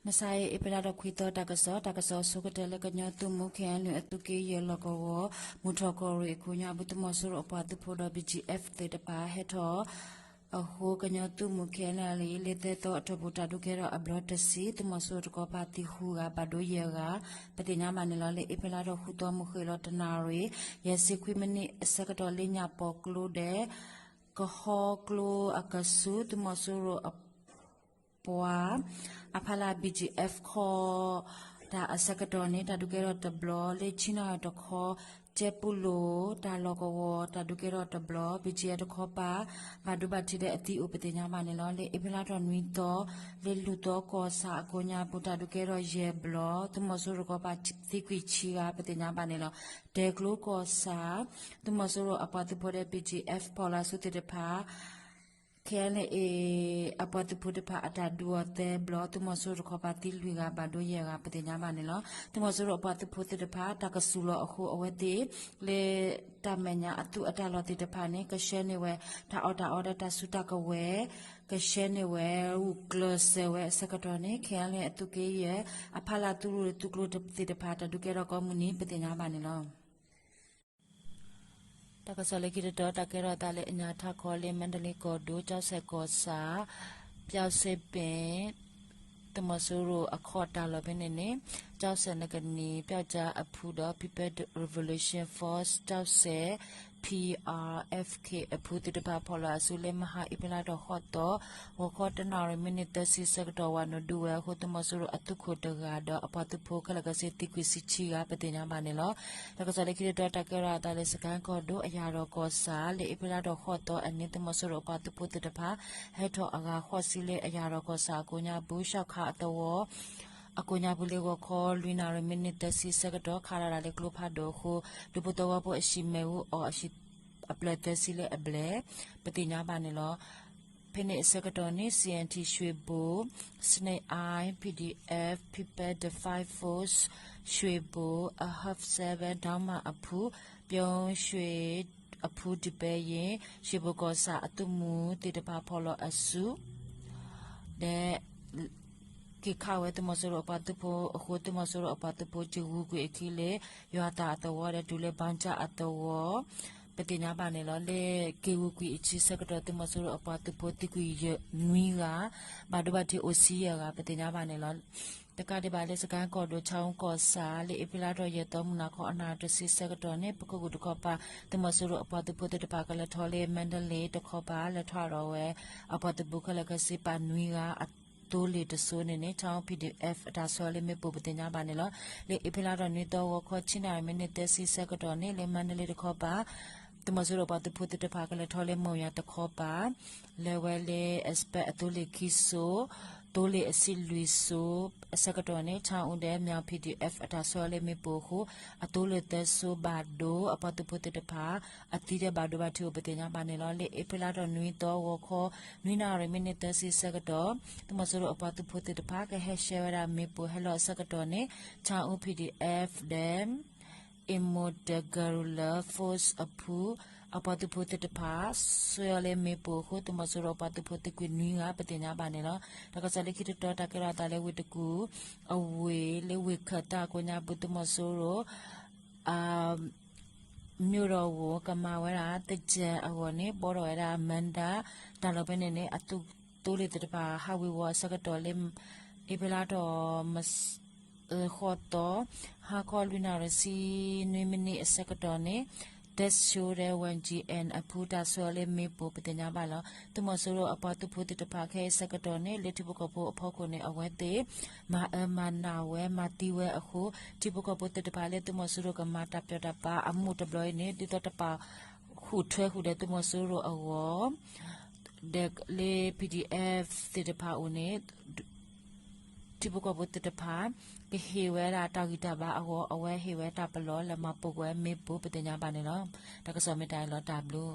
မဆါအံၤ အ့ဖြ့လါထီၣ်ခွံသီ တၢ်ကစီၣ်, တၢ်ကစီၣ်အဆိကတၢၢ်လၢ ကညီသုးမုၢ် KNU အသုးက့ယဲၢ်လီၢ်ကဝီၤ မုၢ်ထီၣ်ကီၢ်ရ့ၣ်အကိးညါပူၤ သုးမီၤစိရိၤအပှၤသုးဖိဒီး BGF သ့ၣ်တဖၣ်ဟဲထီၣ်အဃိ ကညီသုးမုၢ် KNLA လၢသၢသီအတီၢ်ပူၤ တၢ်ဒုးကဲထီၣ်အဘျီတဆံ သုးမီၤစိရိၤတကီၢ်ပၤသံဃုဂၤ ဘၣ်ဒိယဲၢ်ဂၤ ပသ့ၣ်ညါဘၣ်န့ၣ်လီၤ. လၢအ့ဖြ့လါထီၣ်ဃုသီမုၢ်ဃ့ၢ်လီၤတနၣ်ရံၣ် ယဲၢ်ဆံခွံမံးနံးအဆၢကတီၢ် လၢညၣ်ပီၣ်ကျိဒီး ကဟီကျိအကဆူး သုးမီၤစိရိၤအပှၤ အဖီလာ် BGF ခီ တၢ်အဆၢကတီၢ်န့ၣ် တၢ်ဒုးကဲထီၣ်တဘျီ လၢဆံနၣ်ရံၣ်တခီ ကၠဲပူၤလိာ် တၢ်လီၢ်ကဝီၤ တၢ်ဒုးကဲထီၣ်တဘျီ BGF တခီပၤ ဘၣ်ဒိဘၣ်ထံးဒီးအသံအိၣ် ပသ့ၣ်ညါဘၣ်န့ၣ်လီၤ. လၢအ့ဖြ့လါထီၣ်နွံသီ လၢလူၢ်သီကီၢ်ဆၣ်အကိးညါပူၤ တၢ်ဒုးကဲထီၣ်ယဲၢ်ဘျီ သုးမီၤစိရိၤတကီၢ်ပၤသံကွံာ်ဆံဂၤ ပသ့ၣ်ညါဘၣ်န့ၣ်လီၤ. ဒဲးကျိကီၢ်ဆၣ် သုးမီၤစိရိၤအပှၤသုးဖိဒီး BGF ဖီၣ်လီၤအစုသ့ၣ်တဖၣ် KNLA အပှၤသုးဖိသ့ၣ်တဖၣ်အတၢ်ဒုးအီၤသၢဘျီ သုးမီၤစိရိၤတကီၢ်ပၤသံလွံၢ်ဂၤ ဘၣ်ဒိယဲၢ်ဂၤ ပသ့ၣ်ညါဘၣ်န့ၣ်လီၤ. သုးမီၤစိရိၤအပှၤသုးဖိသ့ၣ်တဖၣ် တၢ်ကစူၢ်လီၤအဃိ အဝဲသ့ၣ်လၢတၢ်မဲာ်ညါအသူအတၢ်လီၢ်သ့ၣ်တဖၣ်န့ၣ် ကဆှၢန့ၢ်ဝဲ တၢ်အီၣ်တၢ်အီဒီးတၢ်စုတၢ်ကဝဲၤ ကဆှၢန့ၢ်ဝဲ ဂုာ်ကျဲးစၢးဝဲအဆၢကတီၢ်န့ၣ် KNLA အသုးက့ယဲၢ် အဖီလာ်သုးရူၢ်သုးကျိၤသ့ၣ်တဖၣ် တၢ်ဒုးကဲထီၣ်ကိးမုၢ်နံၤ ပသ့ၣ်ညါဘၣ်န့ၣ်လီၤ. တၢ်ကစီၣ်လၢခံတတီၤ တၢ်ကဲထီၣ်အသးလၢအညၣ်ထးခီလၢ မါဒလ့ကီၢ်ဒိၣ် ကၠီစဲၣ်ကီၢ်ဆၣ် ပၠီစ့ပ့ၣ် သုးမီၤစိရိၤအခီၣ်တၢ်လီၢ်ဖဲန့ၣ်န့ၣ် ကၠီစဲၣ်နကနံၤ ပၠီကၠါအဖုဒီး People Revolution Force ကၠီစဲၣ် P R F K အဖုသ့ၣ်တဖၣ်ဖီၣ်လီၤအစုလၢမဟါအ့ဖြ့လါထီၣ်ဃိးသီ ဂီၤခီတနၣ်ရံၣ်မံးနံးသၢဆံဆၢကတီၢ် ဝၤနုာ်ဒုးဝဲအဃိ သုးမီၤစိရိၤအသုးခိၣ်တဂၤဒီးအပှၤသုးဖိခဲလၢာ်ခဲဆ့သံကွံာ်ဆံဆံဂၤ ပသ့ၣ်ညါဘၣ်န့ၣ်လီၤ. တၢ်ကစီၣ်လၢခံတတီၤ တၢ်ကဲထီၣ်အသးလၢ စကဲၣ်ကီၢ်ဒိၣ် အယၣ်ဒီးကီၢ်ဆၣ် လၢအ့ဖြ့လါထီၣ်ဃိးသီအနံၤ သုးမီၤစိရိၤအပှၤသုးဖိသ့ၣ်တဖၣ် ဟဲထီၣ်အဂၤဃိးဆံလၢအယၣ်ဒီးကီၢ်ဆၣ်အကိးညါပူၤ ဆှီခးအသဝီ အကိးညါပူၤလၢဂီၤခီလွံၢ်နၣ်ရံၣ်မံးနံးသၢဆံဆၢကတီၢ် ခးလီၤတၢ်လၢကျိဖးဒိၣ်အဃိ ဒူဖိသဝီဖိအဟံၣ်မ့ၣ်အူအီၣ်အဟံၣ်အဖျၢၣ်သၢဆံလၢအဘျဲၣ် ပသ့ၣ်ညါဘၣ်န့ၣ်လီၤ. ဖဲန့ၣ်အဆၢကတီၢ်န့ၣ် C N T ရွှေဘို, Snake Eye, P D F, People Defense Force ရွှေဘို, Ahab Seven ဒေါင်းမအဖု, ပြုံးရွှေအဖု ဒုးပဲယ့ၣ် ရွှေဘိုကီၢ်ဆၣ်အသုးမုၢ်သ့ၣ်တဖၣ်ဖီၣ်လီၤအစု ဒီး က့ၤခးဝဲသုးမီၤစိရိၤအပှၤသုးဖိအဃိ သုးမီၤစိရိၤအပှၤသုးဖိ က့ၤဂုာ်ကွံာ်အခံလၢ ယွၤသၣ်အသဝီဒီးတုၤလၢ ဘီကၠၣ်အသဝီ ပသ့ၣ်ညါဘၣ်န့ၣ်လီၤ. လၢက့ၤဂုာ်ကွံာ်အခံဆၢကတီၢ် သုးမီၤစိရိၤအပှၤသုးဖိသံကွံာ်ယဲၢ်နွံဂၤ ဘၣ်ဒိဘၣ်ထံးအိၣ်ဆံယဲၢ်ဂၤ ပသ့ၣ်ညါဘၣ်န့ၣ်လီၤ. တကးဒံးဘၣ်လၢ စကဲၣ်ကီၢ်ဒိၣ် ဆၣ်အူကီၢ်ဆၣ် လၢအ့ဖြ့လါထီၣ်ယဲၢ်သီ မုၢ်နၤခီအနၣ်ရံၣ်တဆံဆၢကတီၢ်န့ၣ် ပကီၢ်ခိၣ်တကီၢ်ပၤ သုးမီၤစိရိၤအပှၤသုးဖိသ့ၣ်တဖၣ်ကလဲၤထီၣ်လၢ မါဒလ့တခီပၤ လဲၤထီၣ်ဒီးဝဲ အပှၤသုးဖိခဲလၢာ်ခဲဆ့ပာ်နွံဂၤ အသိလ့ၣ်တစိၤန့ၣ်န့ၣ် ဆၣ်အူ P D F အတၢ်ဆှၢလၢမ့ၣ်ပိၢ် ပသ့ၣ်ညါဘၣ်န့ၣ်လီၤ. လၢအ့ဖြ့လါထီၣ်နွံသီ ဂီၤခီဆံနၣ်ရံၣ်မံးနံးသၢဆံဆၢကတီၢ်န့ၣ် လၢမါဒလ့တခီပၤ သုးမီၤစိရိၤအပှၤသုးဖိသ့ၣ်တဖၣ်ကလဲၤထီၣ်လၢ မိၢ်ယၤတခီပၤ လဲၤဝဲလၢ express အသိလ့ၣ်ခံစိၤ သိလ့ၣ်အဆံလွံၢ်စိၤ အဆၢကတီၢ်န့ၣ် ဆၣ်အူဒီး မၠၣ် P D F အတၢ်ဆှၢလၢမ့ၣ်ပိၢ်အဃိ အသိလ့ၣ်သၢစိၤဘၣ်ဒိ အပှၤသုးဖိသ့ၣ်တဖၣ် အသံဒီးဘၣ်ဒိဘၣ်ထံးအိၣ် ပသ့ၣ်ညါဘၣ်န့ၣ်လီၤ. လၢအ့ဖြ့လါထီၣ်နွံသီ ဂီၤခီ နွံနၣ်ရံၣ်မံးနံးသၢဆံဆၢကတီၢ် သုးမီၤစိရိၤအပှၤသုးဖိသ့ၣ်တဖၣ် ကဟဲရှဲဝဲဒၣ်မ့ၣ်ပိၢ်ဟဲလီၤအဆၢကတီၢ်န့ၣ် ဆၣ်အူ P D F ဒီး Emo the Guerrilla Force အဖု အပှၤသုးဖိသ့ၣ်တဖၣ် ဆှၢလၢမ့ၣ်ပိၢ်အဃိ သုးမီၤစိရိၤအပှၤသုးဖိသံကွံာ်နွံဂၤ ပသ့ၣ်ညါဘၣ်န့ၣ်လီၤ. တၢ်ကစီၣ်လၢခံတတီၤ တၢ်ကဲထီၣ်အသးလၢဝ့ၢ်တကူၣ် အဝ့ၢ်လၢဝ့ၢ်ခၢၣ်သးကိးညါပူၤ သုးမီၤစိရိၤ မြို့တော်ဝန် ကမၤဝဲဒၣ် သင်္ကြန် အဂီၢ်န့ၣ် ဘှီထီၣ်ဝဲဒၣ် မဏ္ဍာ တၢ်လီၢ်ဖဲန့ၣ်န့ၣ် အသုးသိလ့ၣ်သ့ၣ်တဖၣ် ဟးဝ့ၤဝီၤအဆၢကတီၢ်လၢ အ့ဖြ့လါထီၣ် ဃိးသီ ဟါခီလွံၢ်နၣ်ရံၣ်ဆံနွံမံးနံးအဆၢကတီၢ်န့ၣ် ဒဲးဆိဒီး ဝဲၢ်ကၠံၣ်အဲၣ် အဖုတၢ်ဆှၢလၢမ့ၣ်ပိၢ် ပသ့ၣ်ညါဘၣ်လီၤ. သုးမီၤစိရိၤအပှၤသုးဖိသ့ၣ်တဖၣ် ခဲအံၤအဆၢကတီၢ်န့ၣ် လၢထံဖိကီၢ်ဖိအဖီခိၣ်န့ၣ် အဝဲသ့ၣ် မၤအၢမၤနးဝဲ မၤသံဝဲအဃိ ထံဖိကီၢ်ဖိသ့ၣ်တဖၣ်လၢ သုးမီၤစိရိၤကမၤတၢ်ပျီတၢ်ပၤအမူးတဘျီအံၤန့ၣ် ဒ်သိးတပာ်ဃုာ်ထွဲဃုာ်ဒီးသုးမီၤစိရိၤအဂီၢ် ဒီးလၢ P D F သ့ၣ်တဖၣ်အအိၣ်န့ၣ် ထံဖိကီၢ်ဖိသ့ၣ်တဖၣ် ကဟ့ၣ်ဝဲဒၣ်တၢ်ဂံၢ်တၢ်ဘါအဂီၢ် အဝဲဟ့ၣ်ဝဲတၢ်ပလီၢ် လဲၤမၤပိာ်ကွံာ်ဝဲမ့ၣ်ပိၢ် ပသ့ၣ်ညါဘၣ်န့ၣ်လီၤ. တၢ်ကစီၣ်မ့ၢ်တၢ်အံၤလီၤ တၢ်ဘျုး